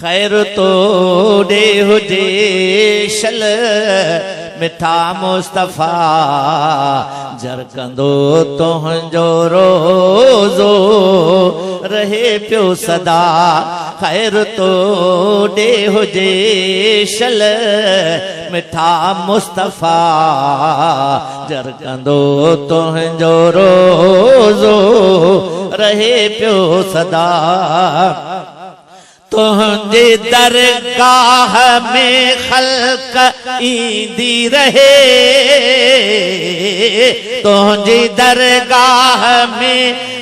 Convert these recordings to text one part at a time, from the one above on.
خير تو ڏي هجي شل مٺا مصطفيٰ جرڪندو تنهنجو روضو رهي پيو سدا خير تو ڏي هجي شل مٺا مصطفيٰ جرڪندو تنهنجو روضو رهي پيو سدا. تنهنجي درگاهه ۾ خلق ايندي رهي تنهنجي درگاهه ۾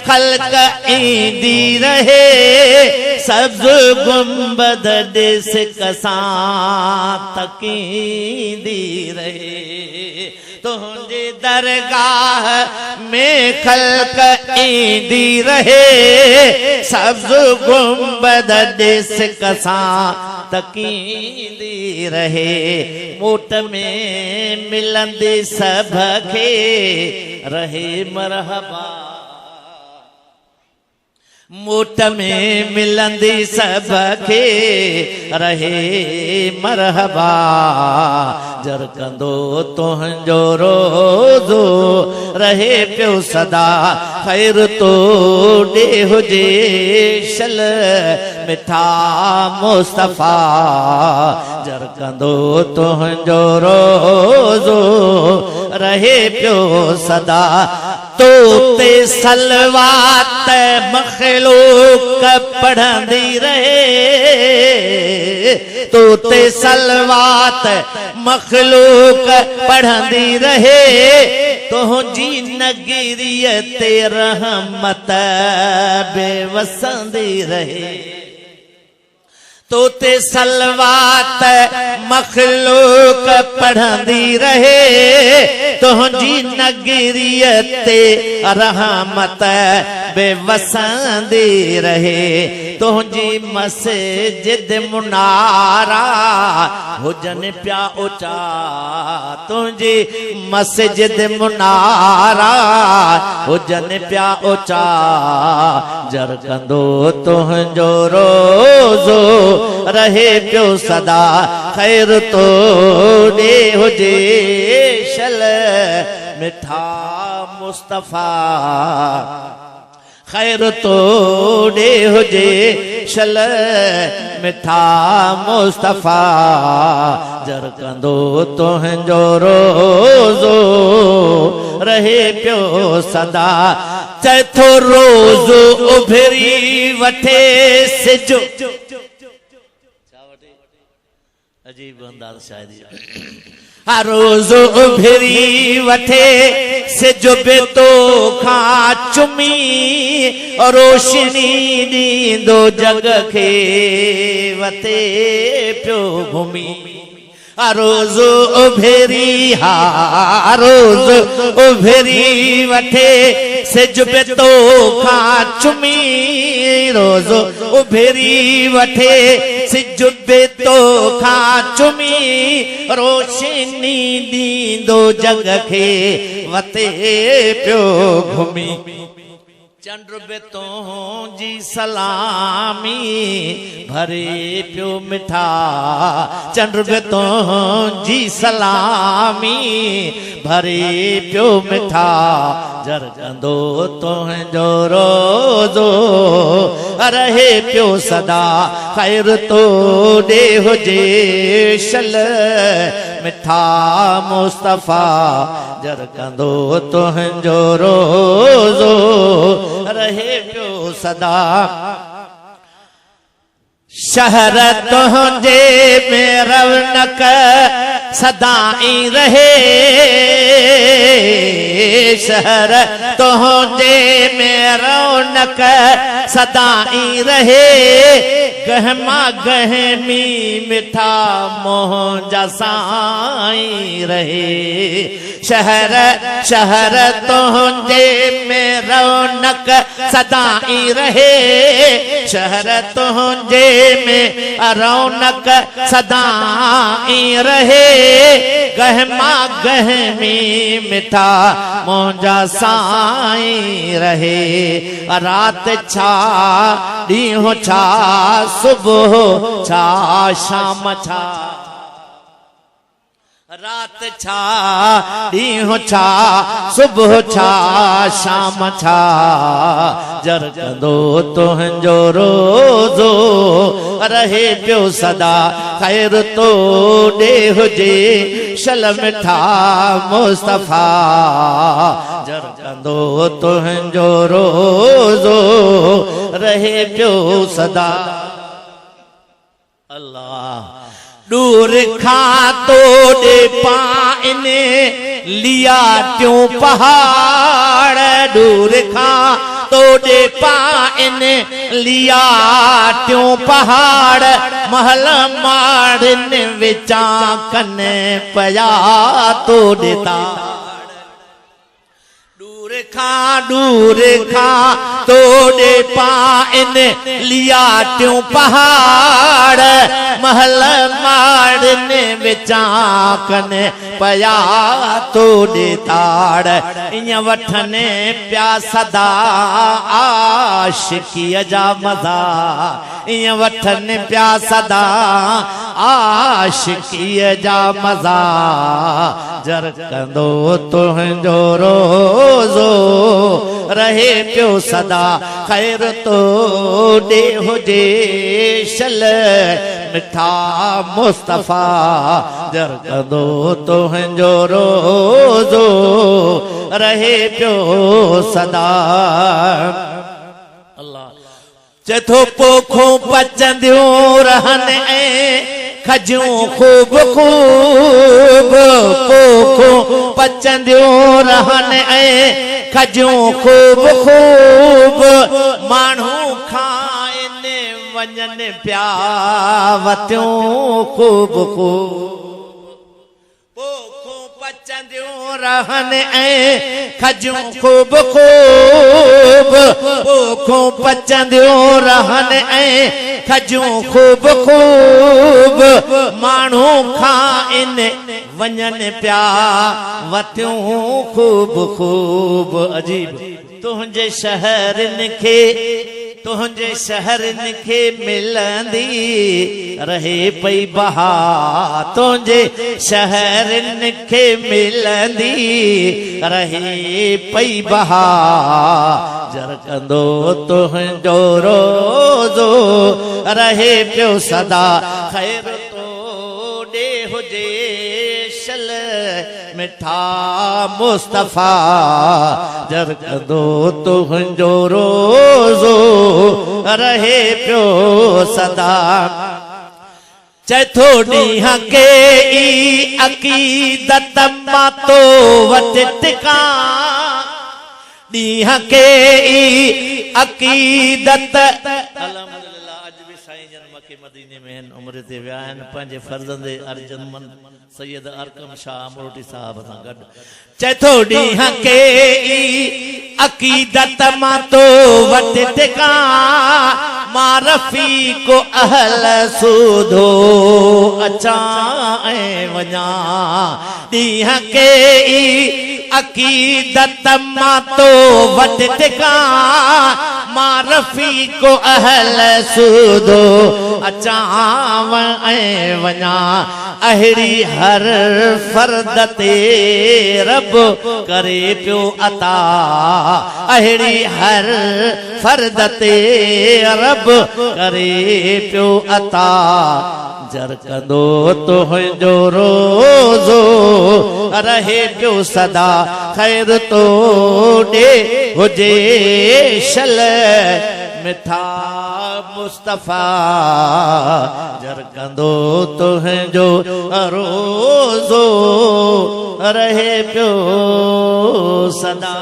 خلق ايندي رهي سبز گنبد ڏس ڪسان تڪيندي رهي. تنهنجي درگاهه ۾ خلق ايندي رهي، سبز گنبد ڏس ڪسان تڪيندي رهي، موٽ ۾ ملندي سڀ کي رهي مرحبا. موٽ ۾ ملندي سڀ کي رهي مرحبا جرڪندو تنهنجو روضو رهي پيو سدا خير تو ڏي هجي شل مٺا مصطفيٰ جرڪندو تنهنجو روضو رهي پيو سدا. تو تي صلوات مخلوق پڙهندي رهي تو تي صلوات مخلوق پڙهندي رهي تنهنجي نگريء تي رحمت به وسندي رهي. تو تي صلوات مخلوق پڙهندي رهي، تنهنجي نگريء تي رحمت به وسندي رهي، تنهنجي مسجد منارا هجن پيا اوچا، تنهنجي مسجد منارا هجن پيا اوچا، جرڪندو تنهنجو روضو رهي پيو سدا، خير تو ڏي هجي شل مٺا مصطفيٰ. خير تو ڏي هجي شل مٺا مصطفيٰ جرڪندو تنهنجو روضو رهي پيو سدا چئي ٿو روز اڀري وٺي سج. عجيب انداز شاعري جو. ها روز اڀري وٺي سج به تو کان چمي روشني ڏيندو جڳ کي وتي پيو گهمي. ها روز اڀري ها روز اڀري وٺي سج به تو کان چمي روز اڀري وٺي سج به تو کان چمي روشني ڏيندو جڳ کي وتي پيو گهمي. چنڊ به تنهنجي سلامي ڀري پيو مٺا چنڊ به تنهنجي سلامي ڀري پيو مٺا جرڪندو تنهنجو روضو رهي پيو سدا خير تو ڏي هجي شل مٺا مصطفيٰ جرڪندو تنهنجو روضو رهي پيو سدا. شهر تنهنجي ۾ رونق سدائين رهي شهر تنهنجي ۾ رونق سدائين رهي گهما گهمي مٺا منهنجا سائين رهي. شهر شهر تنهنجي ۾ رونق سدائين رهي شهر تنهنجي ۾ رونق سدائين رهي. گهما گهمي مٺا منهنجا سائين رهي. رات ڇا ڏينهن ڇا صبح ڇا شام ڇا. رات ڇا ڏينهن ڇا صبح ڇا شام ڇا جرڪندو تنهنجو روزو رهي پيو سدا خير تو ڏي هجي شل مٺا مصطفيٰ جرڪندو تنهنجو روزو رهي پيو سدا. الله ڏور کان توڏي پائن ليا ٽيون پهاڙ ڏور کان توڏي پائن ليا ٽيون پهاڙ محل ماڙين وچان ڪن پيا توڏي تاڙ. ڏور کان ڏور کان توڏي پائن ليا ٽيون پهاڙ محل ماڙين وچان ڪن پيا توڏي تاڙ ائين وٺن پيا سدا عاشقيء جا مزا ائين وٺن پيا سدا عاشقيء جا مزا جرڪندو تنهنجو روزو رهي پيو سدا خير تو ڏي هجي شل مٺا مصطفيٰ جرڪندو تنهنجو روزو رهي پيو سدا. الله چئي ٿو پوکون پچنديون رهن ۽ کجيون خوب خوب پوکون پچنديون رهن ۽ کجيون خوب خوب ماڻهو کائن وڃن پيا وتيون خوب خوب. پوکون پچنديون رهن ۽ کجيون خوب خوب پوکون پچنديون رهن ۽ کجيون خوب خوب ماڻهو کائن وڃن پيا وتيون خوب خوب عجيب تنهنجي شهرن کي تنهنجي شهرن کي ملندي رهي پئي بها تنهنجي شهرن کي ملندي رهي پئي بها جرڪندو تنهنجو روزو رهي پيو سدا خير تو ڏي هجي شل مٺا مصطفيٰ جرڪندو تنهنجو روزو رهي پيو سدا. چئي ٿو ڏينهن ڪيئي عقيدت مان تو وٽ ٽڪان ڏينهن ڪيئي عقيدت. الحمدلله اڄ به سائين جن مڪي مديني ۾ آهن عمري تي ويا آهن پنهنجي فرزند ارجمند سيد ارقم شاهه امروٽي صاحب سان گڏ. چئي ٿو ڏينهن ڪيئي عقيدت مان تو وٽ ٽڪان، مان رفيق اهل سوڌو اچان ۽ وڃان. ڏينهن ڪيئي عقيدت مان تو وٽ ٽڪان، مان رفيق اهل سوڌو اچان ۽ وڃان. اهڙي هر فرد تي رب ڪري پيو عطا اهڙي هر فرد تي رب ڪري پيو عطا جرڪندو تنهنجو روزو رهي پيو سدا خير تو ڏي هجي شل مٺا مصطفيٰ جرڪندو تنهنجو روزو رهي پيو سدا.